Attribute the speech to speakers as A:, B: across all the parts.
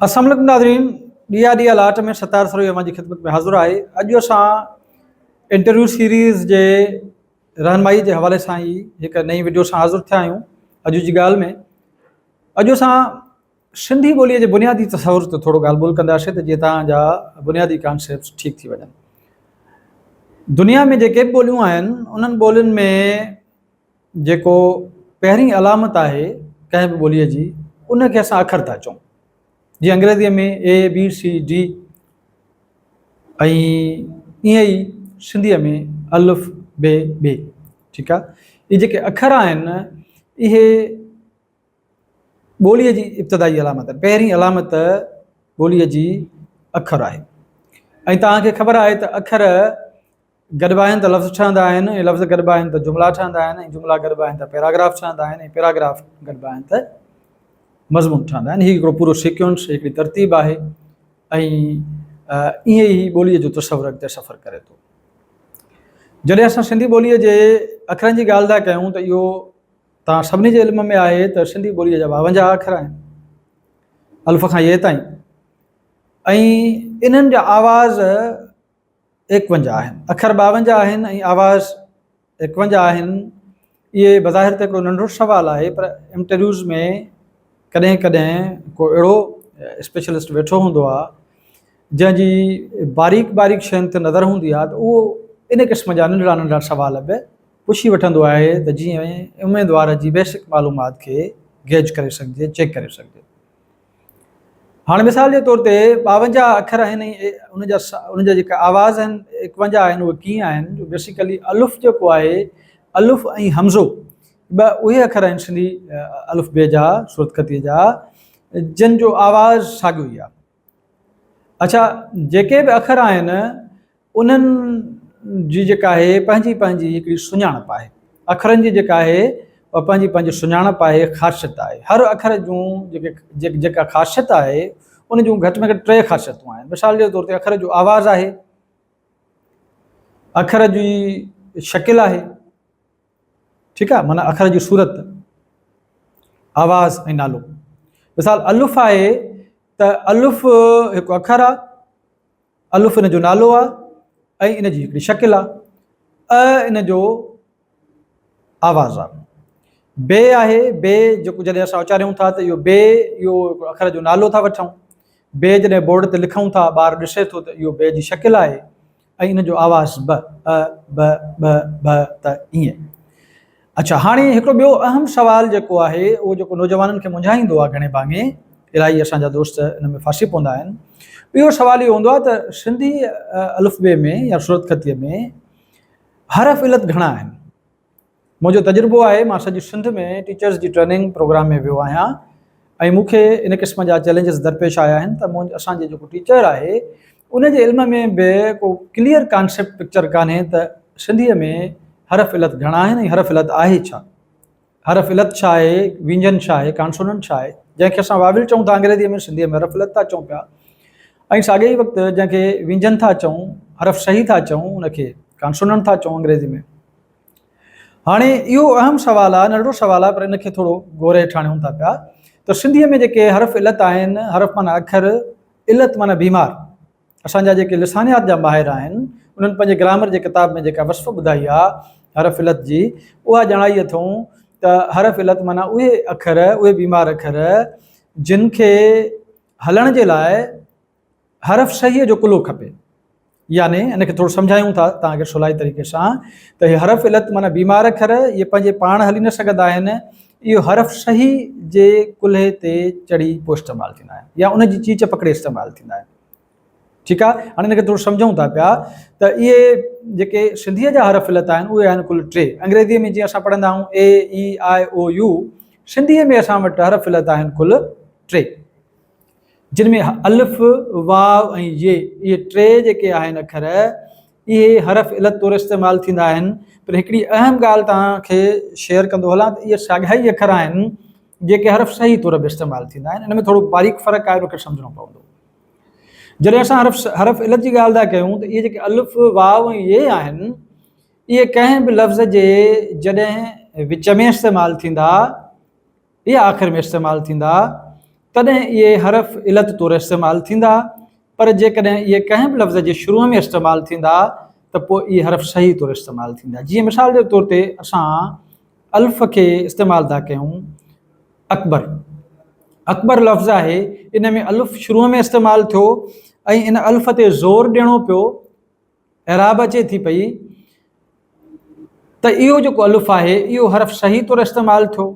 A: السلام عليڪم ناظرين ڏيئا ڏيئا لاٽ ۾ ستار سروي اوهان جي خدمت ۾ حاضر آهي. اڄ اسان انٽرويو سيريز جي رهنمائي جي حوالي سان ئي هڪ نئين وڊيو سان حاضر ٿيا آهيون. اڄ جي ڳالهه ۾ اڄ اسان سنڌي ٻوليء جي بنيادي تصور تي ٿورو ڳالهه ٻولهه ڪنداسين ته جيئن توهان جا بنيادي ڪانسيپٽس ٺيڪ ٿي وڃن. دنيا ۾ جيڪي به ٻوليون آهن انهن ٻولين ۾ جيڪو پهرين علامت آهي ڪنهن به ٻوليء جي ان کي اسان اکر ٿا چئون. جيئن انگريزيء ۾ اي بي سي ڊي ۽ ائين ئي سنڌيء ۾ الف ب ٻ ٺيڪ آهي. اهي جيڪي اکر آهن اهي ٻوليء جي ابتدائي علامت آهن. پهرين علامت ٻوليء جي اکر آهي ۽ توهان کي خبر آهي ته اکر گڏبا آهن ته لفظ ٺهندا آهن ۽ لفظ گڏبا آهن ته جملا ٺهندا آهن ۽ جملا گڏبا آهن ته پيراگراف ٺهندا آهن ۽ پيراگراف گڏبا آهن ته مضمون ٺهندا آهن. هي هڪڙو پورو سيڪوئنس هڪڙي ترتيب آهي ۽ ائين ئي ٻوليء جو تصور اڳتي سفر ڪري ٿو. جڏهن اسان سنڌي ٻوليء جي اکرن جي ڳالهه ٿا ڪيون ته اهو توهان سڀني جي علم ۾ آهي ته سنڌي ٻوليء جا 52 اکر آهن الف کان يي تائين ۽ انهن جا آواز 51 آهن. اکر 52 آهن ۽ آواز 51 آهن. اهي بظاهر ته هڪڙو ننڍڙو سوال آهي پر انٽرويوز ۾ ڪڏهن ڪڏهن ڪو اهڙو اسپيشلسٽ ويٺو هوندو آهي جنهن جي باريڪ باريڪ شين تي نظر هوندي آهي ته اهو ان قسم جا ننڍڙا ننڍڙا سوال به پڇي وٺندو آهي ته جيئن اميدوار جي بيسڪ معلومات کي گيج ڪري سگهجي، چيڪ ڪري سگهجي. هاڻي مثال جي طور تي 52 اکر آهن ۽ ان جا ان جا جيڪا آواز آهن 51 آهن اهي ڪيئن آهن جو بيسيڪلي الف جيڪو آهي الف ۽ همزو ٻه اهي اکر آهن سنڌي الف بي جا صورتخطي جا جن جو آواز ساڳيو ئي آهي. اڇا جيڪي به اکر آهن انهن جي جيڪا آهي پنهنجي پنهنجي هڪڙي سڃاڻپ آهي. اکرن جي جيڪا آهي اها پنهنجي پنهنجي سڃاڻپ آهي خاصيت آهي. هر اکر جون جيڪي جيڪا خاصيت آهي ان جون گهٽ ۾ گهٽ ٽي خاصيتون آهن. مثال جي طور تي اکر جو آواز آهي، اکر جي شڪل آهي، ٺيڪ آهي معنيٰ اکر جي صورت، آواز ۽ نالو. مثال الف آهي ته الف هڪ اکر آهي، الف ان جو نالو آ ۽ ان جي هڪڙي شڪل آ، ا ان جو آواز آ. بي آهي، بي جيڪو جڏهن اسان اچاريون ٿا ته اهو بي اهو اکر جو نالو ٿا وٺون. بي جڏهن بورڊ تي لکون ٿا ٻار ڏسي ٿو ته اهو بي جي شڪل آهي ۽ ان جو آواز ب، ا، ب، ٻ، ڀ، ت ائين. اڇا هاڻي هڪڙو ٻيو اهم سوال جيڪو آهي اهو جيڪو نوجوانن کي منجهائيندو آهي گهڻي ڀاڱي الاهي اسان جا دوست ان ۾ ڦاسي پوندا آهن اهو سوال اهو هوندو آهي ته سنڌي الف بي ۾ يا صورتخطيء ۾ حرف علت گهڻا آهن. منهنجو تجربو آهي مان سڄي سنڌ ۾ ٽيچرز جي ٽريننگ پروگرام ۾ ويو آهيان ۽ مون کي ان قسم جا چئلينجز درپيش آيا آهن ته مون اسان جي جيڪو ٽيچر آهي ان جي علم ۾ به ڪو ڪليئر ڪانسيپٽ پڪچر ڪانهي ته سنڌيء ۾ حرف علت گهڻا آهن ۽ حرف علت آهي ڇا؟ حرف علت ڇا آهي؟ وينجن ڇا آهي؟ ڪانسوننٽ ڇا آهي؟ جنهن کي اسان واول چئون ٿا انگريزيء ۾ سنڌيء ۾ حرف علت ٿا چئون پيا ۽ ساڳئي ئي وقت جنهن کي وينجن ٿا چئون حرف صحيح ٿا چئون ان کي ڪانسوننٽ ٿا چئون انگريزي ۾. هاڻي اهو اهم سوال آهي، ننڍڙو سوال آهي پر ان کي ٿورو غور هيٺ آڻيون ٿا پيا ته سنڌيء ۾ جيڪي حرف علت آهن، حرف معنيٰ اکر، علت معنيٰ بيمار، اسان جا جيڪي لسانيات جا ماهر آهن، انهن پنهنجي گرامر جي ڪتاب ۾ جيڪا وصف ٻڌائي آهي حرف علت جي، اها ڄاڻائي اٿئون ته حرف علت معنيٰ اهي اکر، اهي بيمار اکر جن کي هلڻ جي لاء حرف صحيح جو ڪلهو کپي. يعني ان کي ٿورو سمجهايون ٿا توهان کي سولائي طريقي سان ته هي حرف علت معنيٰ بيمار اکر اهي پنهنجي پاڻ هلي نه سگهندا آهن اهو حرف صحيح جي ڪلهي تي چڙهي پوء استعمال ٿيندا آهن يا ان جي چيچ پڪڙي استعمال ٿيندا آهن. ٺيڪ آهي هاڻي ان کي ٿورو سمجهون ٿا پيا ته اهي جيڪي سنڌيء جا حرف علت آهن اهي آهن ڪل ٽي. انگريزيء ۾ جيئن اسان پڙهندا آهيون اي، اي، آء، او، يو، سنڌيء ۾ اسان وٽ حرف علت آهن ڪل ٽي. جن ۾ الف، واو ۽ ي اهي ٽي جيڪي آهن اکر اهي حرف علت طور استعمال ٿيندا آهن پر هڪڙي اهم ڳالهه توهان کي شيئر ڪندو هلان ته اهي ساڳيا ئي اکر آهن جيڪي حرف صحيح طور به استعمال ٿيندا آهن ان ۾ ٿورو باريڪ فرق آهي ان کي سمجهڻو پوندو. جڏهن اسان حرف حرف علت جي ڳالهه ٿا ڪيون ته اهي جيڪي الف، واو ۽ ي آهن اهي ڪنهن به لفظ جي جڏهن وچ ۾ استعمال ٿيندا يا آخر ۾ استعمال ٿيندا تڏهن اهي حرف علت طور استعمال ٿيندا، پر جيڪڏهن اهي ڪنهن به لفظ جي شروع ۾ استعمال ٿيندا ته پوء اهي حرف صحيح طور استعمال ٿيندا. جيئن مثال جي طور تي اسان الف کي استعمال ٿا ڪيون اڪبر. اڪبر لفظ آهي ان ۾ الف شروع ۾ استعمال ٿيو ۽ ان الف تي زور ڏيڻو پيو، اعراب اچي ٿي پئي ته اهو جيڪو الف آهي اهو حرف صحيح طور استعمال ٿيو.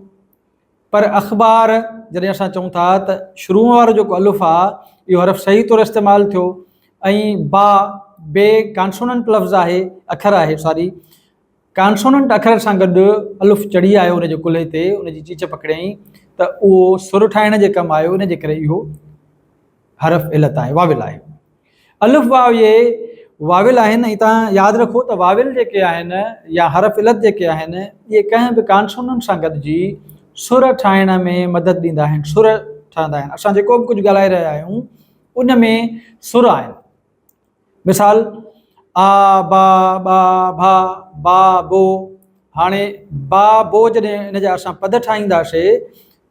A: پر اخبار جڏهن اسان چئون ٿا ته شروع وارو جيڪو الف آ اهو حرف صحيح طور استعمال ٿيو ۽ با بي ڪانسوننٽ لفظ آهي اکر آهي ساري ڪانسوننٽ اکر سان گڏ الف چڙهي آيو ان جي ڪلهي تي ان جي چيچ پڪڙيائين ته اهو سر ٺاهڻ جي ڪم آيو ان جي ڪري اهو حرف علت آهي واول آهي. الف واو اهي واول آهن ۽ توهان ياد رکو ته واول جيڪي آهن يا حرف علت جيڪي آهن اهي ڪنهن به ڪانسوننٽ سان گڏجي سر ٺاهڻ ۾ مدد ڏيندا آهن سر ٺهندا آهن اسان جيڪو به ڪجهه ڳالهائي رهيا آهيون ان ۾ سر آهن مثال آ با ٻا ڀا با بو هاڻي با بو جڏهن ان جا اسان پد ٺاهينداسي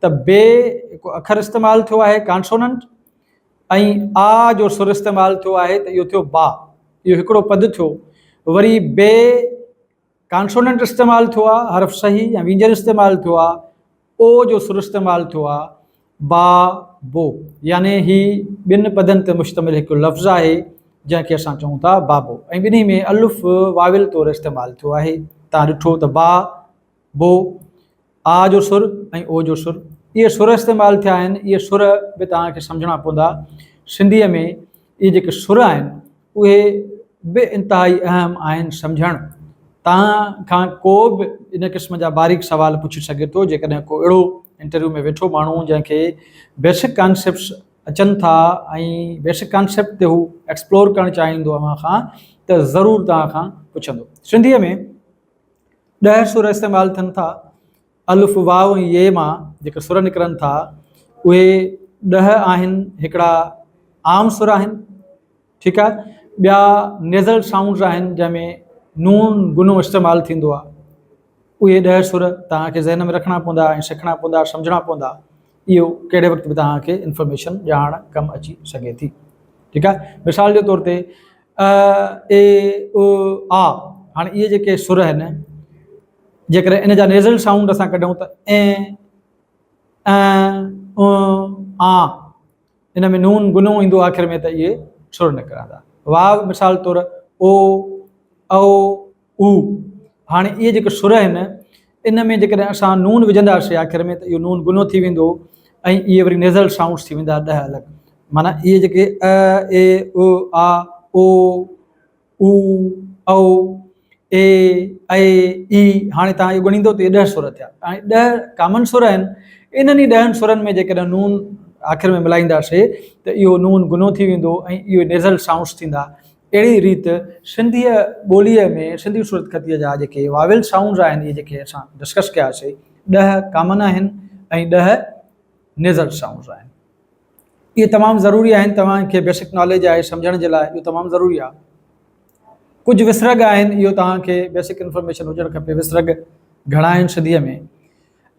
A: ته بي هڪ اکر استعمال ٿيو آهي ڪانسوننٽ ۽ آ جو سر استعمال ٿيو آهي ته اهو ٿيو با، اهو هڪڙو پد ٿيو. وري بي ڪانسوننٽ استعمال ٿيو آ، حرف صحيح يا وينجن استعمال ٿيو آ، او جو سر استعمال ٿيو آ، با، بو. يعني هي ٻن پدن تي مشتمل هڪ لفظ آهي، جنهن کي اسان چئون ٿا بابو ۽ ٻنهي ۾ الف واول طور استعمال ٿيو آهي. توهان ڏٺو ته با، بو، آ جو سر ۽ او جو سر اهي سر استعمال ٿيا آهن اهي سر به توهان کي سمجهڻا پوندا سنڌيء ۾ اهي جيڪي سر آهن اهي به انتهائي اهم آهن سمجهڻ توهان کان ڪو به ان قسم جا باريڪ سوال پڇي سگهي ٿو جيڪڏهن ڪو اهڙو انٽرويو ۾ ويٺو ماڻهو جنهن کي بيسڪ ڪانسيپٽس اچن ٿا ۽ بيسڪ ڪانسيپٽ تي هو ايڪسپلور ڪرڻ چاهيندو اوهان کان ته ضرور توهان کان پڇندو سنڌيء ۾ ڏهه سر استعمال ٿين ٿا. الف، واو ۽ يي مان جيڪي سر نڪرن ٿا، اهي ڏهه آهن. هڪڙا عام سر آهن، ٺيڪ آهي، ٻيا نيزل سائونڊز آهن، جنهن ۾ نون گنو استعمال ٿيندو آهي. اهي ڏهه سر توهان کي ذهن ۾ رکڻا پوندا ۽ سکڻا پوندا، سمجهڻا پوندا. اهو ڪهڙي وقت به توهان کي انفارميشن، ڄاڻ، ڪم اچي سگهي ٿي. ٺيڪ آهي، مثال جي طور تي ا، اي، ا، آ، هاڻي اهي جيڪي سر آهن جيڪڏهن ان جا نيزل سائونڊ اسان ڪڍون ته اين، ا، ا، آ، ان ۾ نون گنو ايندو آخر ۾ ته اهي سر نڪرندا. واو مثال طور او، او، او، هاڻي اهي جيڪي سر آهن ان ۾ جيڪڏهن اسان نون وجهنداسين آخر ۾ ته اهو نون گنو ٿي ويندو ۽ اهي وري نيزل سائونڊس ٿي ويندا ڏهه الڳ معنيٰ اهي جيڪي ا، اي، ا، آ، او، او، او، اي، اي، اي، هاڻي توهان اهو ڳڻيندو ته اهي ڏهه سر ٿيا. هاڻي ڏهه ڪامن سر آهن انهن ئي ڏهن سرن ۾ جيڪڏهن نون آخر ۾ ملائينداسين ته اهو نون گنو ٿي ويندو ۽ اهي نيزل سائونڊس ٿيندا. اهڙي ريت سنڌيء ٻوليء ۾ سنڌي صورتخطيء جا جيڪي واويل سائونڊز آهن اهي جيڪي اسان ڊسڪس ڪيا سي ڏهه ڪامن آهن ۽ ڏهه نيزل سائونڊز آهن. اهي تمام ضروري آهن توهان کي بيسڪ ناليج آهي سمجهڻ جي لاء اهو تمام ضروري آهي. ڪجهه وسرڳ آهن اهو توهان کي بيسڪ انفارميشن هجڻ کپي وسرڳ گهڻا آهن سنڌيء ۾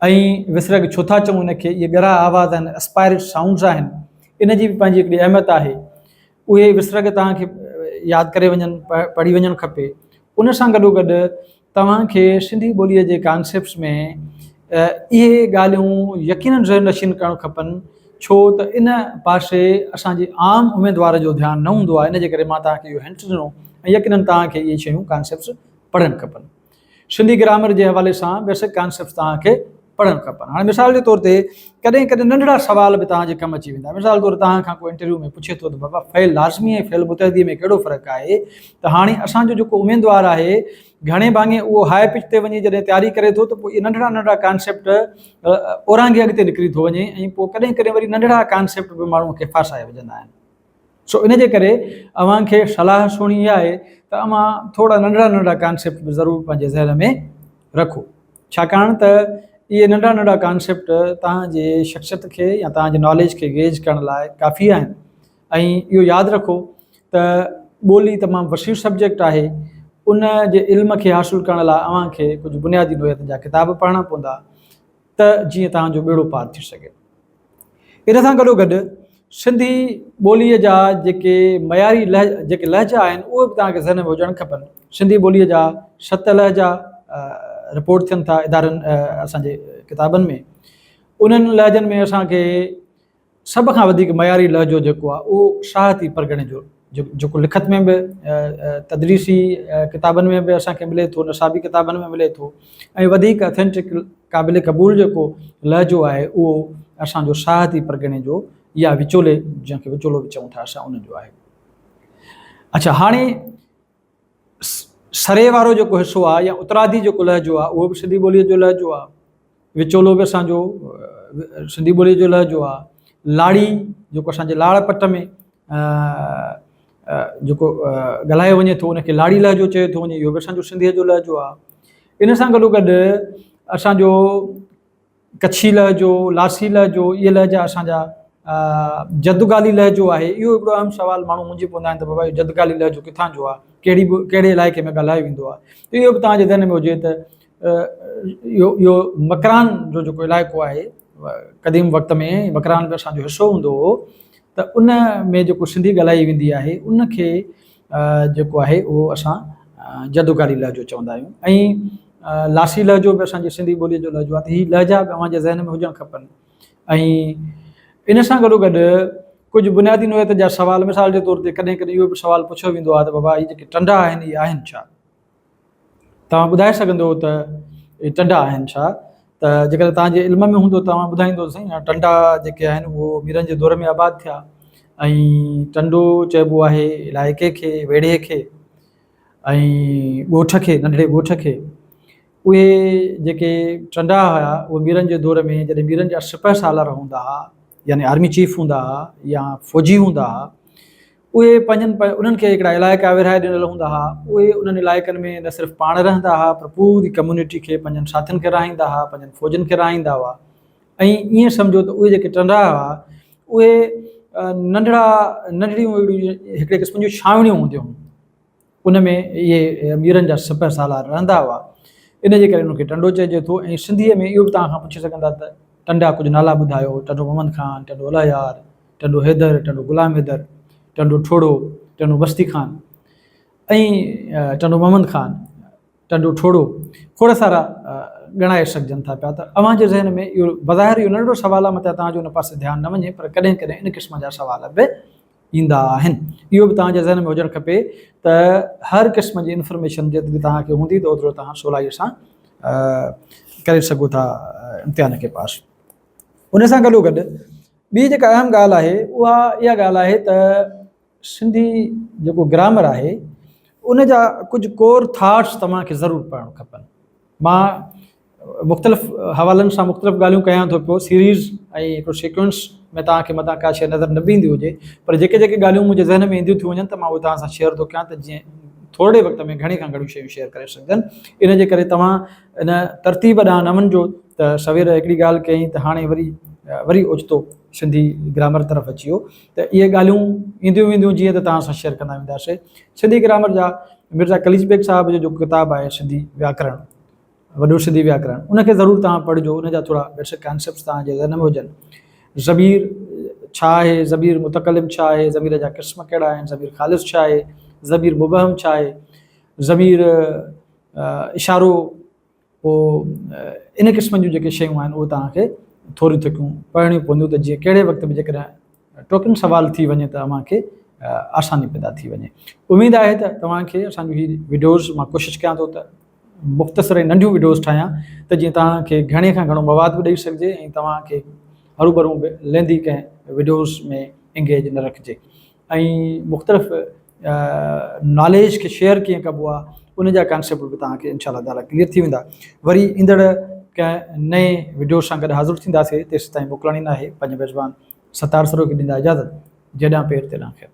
A: ۽ وسرڳ ڇو ٿا چئون ان کي اهي ڳرا آواز آهن اسپائرڊ سائونڊز آهن ان جي به پنهنجي هڪڙي اهميت آهي. اهي وسرڳ توهان کي ياد ڪري وڃن پڙهي وڃڻ کپي ان سان گڏو گڏ توهان کي سنڌي ٻوليء جي ڪانسيپٽس ۾ اهي ڳالهيون يقينن ذهن نشين ڪرڻ کپن ڇو ته ان پاسي اسان جي عام اميدوار جو ڌيان نه هوندو آهي ان جي ڪري مان توهان کي اهو هنٽ ڏنو ۽ يقينن توهان کي اهي شيون ڪانسيپٽس پڙهڻ کپن سنڌي گرامر جي حوالي سان بيسڪ ڪانسيپٽس توهان کي پڙهڻ کپن. هاڻي مثال جي طور تي ڪڏهن ڪڏهن ننڍڙا سوال به توهان جي ڪم اچي ويندا. مثال طور توهان کان ڪو انٽرويو ۾ پڇي ٿو ته بابا فعل لازمي ۽ فعل متعدي ۾ ڪهڙو فرق آهي ته هاڻي اسان جو جيڪو اميدوار آهي گهڻي ڀاڱي اهو هاء پچ تي وڃي جڏهن تياري ڪري ٿو ته پوء اهي ننڍڙا ننڍڙا ڪانسيپٽ اورانگهي اڳتي نڪري ٿو وڃي ۽ پوء ڪڏهن ڪڏهن وري ننڍڙا ڪانسيپٽ به ماڻهو کي ڦاسائي وجهندا آهن. سو ان جي ڪري اوهان کي صلاح سهڻي اها آهي ته اوهان ٿورا ننڍڙا ننڍڙا ڪانسيپٽ به ضرور پنهنجي ذهن ۾ رکو ڇاڪاڻ ته اهي ننڍڙا ننڍڙا ڪانسيپٽ توهان جي شخصيت کي يا توهان جي ناليج کي گيج ڪرڻ لاء ڪافي آهن ۽ اهو ياد رکو ته ٻولي تمام وسيع سبجيڪٽ آهي ان جي علم کي حاصل ڪرڻ لاء اوهان کي ڪجهه بنيادي نوعيت جا ڪتاب پڙهڻا پوندا ته جيئن توهان جو ٻيڙو پار ٿي سگهي. ان سان گڏو گڏ سنڌي ٻوليء جا جيڪي معياري جيڪي لهجا آهن اهي به توهان کي ذهن ۾ هجڻ کپن. سنڌي ٻوليء جا ست لهجا رپورٽ ٿين ٿا ادارن اسان جي ڪتابن ۾. انهن لهجن ۾ اسان کي سڀ کان وڌيڪ معياري لهجو جيڪو آهي اهو ساهتي پرڳڻي جو جيڪو لکت ۾ به تدريسي ڪتابن ۾ به اسان کي ملي ٿو نصابي ڪتابن ۾ ملي ٿو ۽ وڌيڪ اٿينٽڪ قابل قبول جيڪو لهجو آهي اهو اسان جو ساهتي پرڳڻي جو يا وچولي جنهن کي وچولو به چئون ٿا اسان ان جو آهي. اڇا هاڻي سري وارو جيڪو حصو آهي يا اترادي جيڪو لهجو آهي اهو به سنڌي ٻوليء جو لهجو آهي. وچولو به اسان جو سنڌي ٻوليء جو لهجو آهي. لاڙي جيڪو اسان جي لاڙ پٽ ۾ جيڪو ڳالهايو وڃي ٿو ان کي لاڙي لهجو چيو ٿو وڃي اهو به اسان جو سنڌيء جو لهجو آهي. ان سان گڏو گڏ اسان جو ڪڇي لهجو، لاسي لهجو، اهي لهجا اسان جا جدگالي لهجو آهي. اهو هڪڙو اهم سوال ماڻهو منجهي پوندا آهن ته بابا اهو جدگالي لهجو ڪٿان جو آهي، ڪهڙي به ڪهڙي علائقي ۾ ڳالهايو ويندو آهي. ته اهو به توهان جي ذهن ۾ هجي ته اهو اهو مڪران جو جيڪو علائقو آهي قديم وقت ۾ مڪران به اسان جو حصو هوندو هو ته ان ۾ جيڪو سنڌي ڳالهائي ويندي آهي ان کي جيڪو آهي اهو اسان جدگالي لهجو چوندا آهيون ۽ لاسي لهجو به اسان جي سنڌي ٻوليء جو لهجو آهي ته هي لهجا به اوهان جي ذهن ۾ هجڻ کپن ۽ ان سان گڏو گڏ ڪجهه بنيادي نوعيت جا سوال مثال جي طور تي ڪڏهن ڪڏهن اهو به سوال پڇيو ويندو آهي ته بابا هي جيڪي ٽنڊا آهن اهي آهن ڇا؟ توهان ٻڌائي سگهندو ته اهي ٽنڊا آهن ڇا؟ ته جيڪڏهن توهان جي علم ۾ هوندو ته توهان ٻڌائيندو سائين ٽنڊا جيڪي آهن اهو ميرن جي دور ۾ آباد ٿيا ۽ ٽنڊو چئبو آهي علائقي کي ويڙهي کي ۽ ڳوٺ کي ننڍڙي ڳوٺ کي اهي جيڪي ٽنڊا هيا اهي ميرن جي دور ۾ جڏهن ميرن جا سپهه سالار هوندا هئا يعني آرمي چيف هوندا هئا يا فوجي هوندا هئا اهي پنهنجن انهن کي هڪڙا علائقا ورهائي ڏنل هوندا هئا اهي انهن علائقن ۾ نه صرف پاڻ رهندا هئا پر پوري ڪميونٽي کي پنهنجن ساٿين کي رهائيندا هئا پنهنجن فوجن کي رهائيندا هئا ۽ ائين سمجهو ته اهي جيڪي ٽنڊا هئا اهي ننڍڙا ننڍڙيون هڪڙي قسم جون ڇانوڻيون هونديون هيون ان ۾ اهي ميرن جا سپهه سالار رهندا هئا ان جي ڪري انهن کي ٽنڊو چئجي ٿو ۽ سنڌيء ۾ اهو به توهان کان پڇي سگهندا ته ٽنڊا ڪجهه نالا ٻڌايو ٽنڊو محمد خان ٽنڊو الهيار ٽنڊو حيدر ٽنڊو غلام حيدر ٽنڊو ٺوڙهو ٽنڊو مستي خان ۽ ٽنڊو محمد خان ٽنڊو ٺوڙهو کوڙ سارا ڳڻائي سگهجن ٿا پيا ته اوهان جي ذهن ۾ اهو بظاهر اهو ننڍڙو سوال آهي متان توهان جو ان پاسي ڌيان نه وڃي پر ڪڏهن ڪڏهن ان قسم جا سوال به ايندا آهن اهو به توهان جي ذهن ۾ هجڻ کپي ته هر قسم جي انفارميشن جيتري توهان کي هوندي ته اوترو توهان سولائي سان ڪري سگهو ٿا امتحان کي پاس ان سان گڏو گڏ ٻي جيڪا اهم ڳالهه آهي اها اها ڳالهه آهي ته سنڌي جيڪو گرامر آهي ان جا ڪجهه ڪور ٿاٽس توهان کي ضرور پڙهڻ کپن. مان مختلف حوالن سان مختلف ڳالهيون ڪيان ٿو پيو سيريز ۽ هڪڙو سيڪوئنس ۾ توهان کي متان ڪا شيء نظر نه به ايندي هجي پر جيڪي جيڪي ڳالهيون منهنجي ذهن ۾ اينديون ٿيون وڃن ته مان اهي توهان سان شيئر ٿو ڪيان ته جيئن ٿورڙي وقت ۾ گهڻي کان گهڻيون شيون شيئر ڪري سگهجن ان جي ڪري توهان ان ترتيب ڏانهن نه وڃجو ته سوير هڪڙي ڳالهه ڪيائين ته هاڻي وري وري اوچتو سنڌي گرامر طرف اچي ويو ته اهي ڳالهيون اينديون وينديون جيئن ته توهان سان شيئر ڪندا وينداسين. سنڌي گرامر جا مرزا قليچ بيگ صاحب جو جيڪو ڪتاب آهي سنڌي وياڪرڻ وڏو سنڌي وياڪرڻ ان کي ضرور توهان پڙهجو ان جا ٿورا بيسڪ ڪانسيپٽس توهان جي ذهن ۾ هجن. ضمير ڇا آهي، ضمير متڪلم ڇا آهي، ضمير جا قسم ڪهڙا آهن، ضمير خالص ڇا آهي، ضمير مبهم ڇا آهي، ضمير اشارو پوء ان قسم جون جيڪي شيون آهن اهي توهان کي ٿوريون ٿڪيون پڙهڻيون پونديون ته جيئن ڪهڙي وقت به جيڪڏهن ٽوڪن سوال ٿي وڃي ته اوهان کي آساني پيدا ٿي وڃي. اميد آهي ته توهان کي اسان جون هي وڊيوز مان ڪوشش ڪيان ٿو ته مختصر ۽ ننڍيون وڊيوز ٺاهيان ته جيئن توهان کي گهڻي کان گهڻو مواد به ڏئي سگهجي ۽ توهان کي هروڀرو به ليندي ڪنهن وڊيوز ۾ انگيج نه رکجي. ۽ مختلف ناليج کي شيئر ڪيئن ڪبو آهي ان جا ڪانسيپٽ به توهان کي انشاء الله تعالٰي ڪليئر ٿي ويندا وري ايندڙ ڪنهن نئين وڊيو سان گڏ حاضر ٿينداسي تيسين تائين موڪلاڻي ناهي پنهنجي ميزبان ستار سرو کي ڏيندا اجازت جيڏانهن پير تيڏانهن خير.